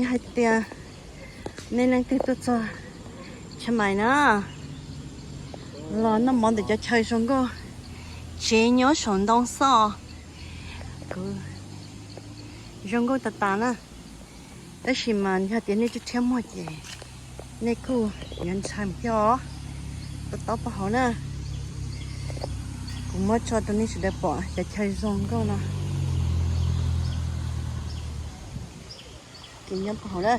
Yog hais tias nej leej twg tuaj txog Chiang Mai na, los noj mov ntawm cov chaw zoo nkauj, tsev nyob saum ntoo xwb os. Kuv zoo nkauj tas tas na. Tab sis mas yog tias nej rhiab rhiab muag ces nej kuj yuav ntshai thiab os. Tab tom pab hauv na, kuv muab tso rau nej sawv daws pom cov chaw zoo nkauj no. Ces nyob pab hauv na.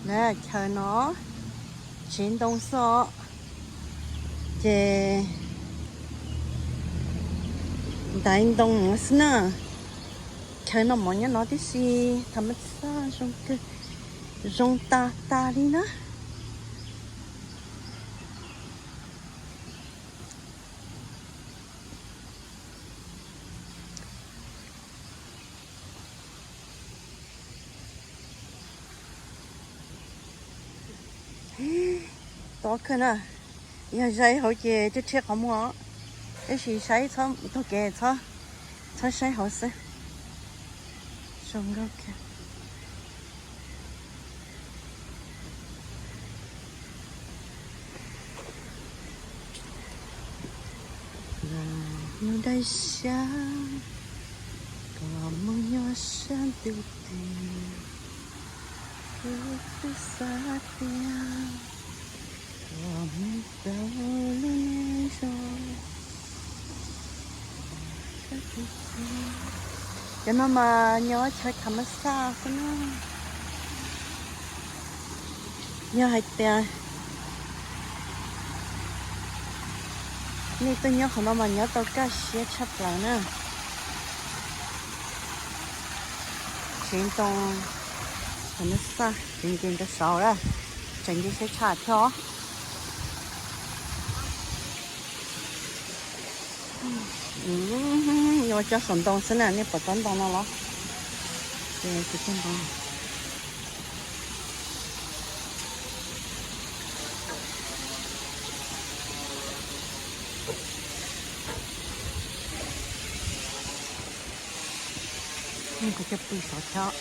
Na, chaw no tsev ntoo xwb os. Ces ntaiv ntoo no xwb na. Chaw noj mov nyob no tib si, tham mas xaj zoo kawg, zoo tas tas li na. Tob kawg na, yog zaib hauv ces rhiab rhiab qhov muag, tab sis saib txhob taug kev, txhob saib hauv xwb. Zoo nkauj kawg. Hnub dai siab, koj mus nyob sab ntuj twg, kuv twb xav tias koj mus tau lub neej zoo. Cov no mas nyob chaw tham mas xaj xwb na. Yog hais tias nej tuaj nyob qhov no mas nyob tau kaj siab tshaj plaws na. Tsev ntoo tham mas xaj, tsev nce ntawd saud lawm, tseem nce siab tshaj thiab os. Yuav cov saum ntoo xwb na, nej pom tsob ntoo no los? Ces tsis tsob ntoo. Kuv coj pw saud thiab.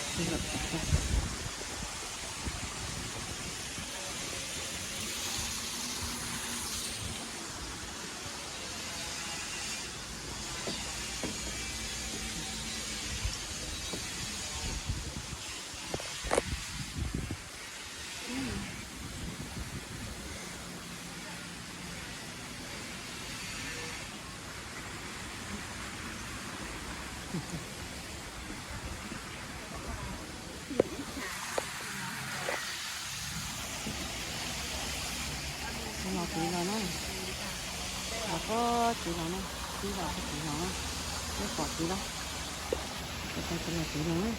Los tid los na, los puag tid los na, tid los puag tid los na, nej pom tid los, kuv tau cov los tid los na.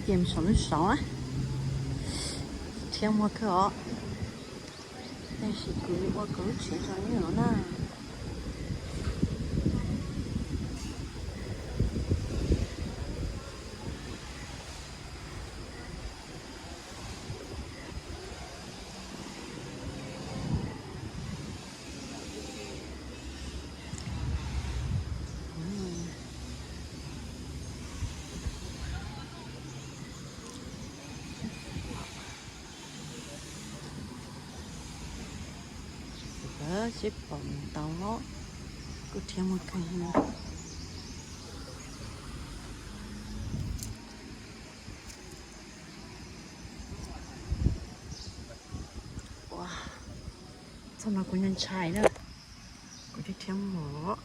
Ces saum lub saud na, rhiab muag kawg os. Tab sis kuv ua kuv lub tsev zoo li no na. Sib pom ntau, kuv rhiab muag kawg. Ua, txog no kuv nyuag ntshai na, kuv thiaj rhiab muag.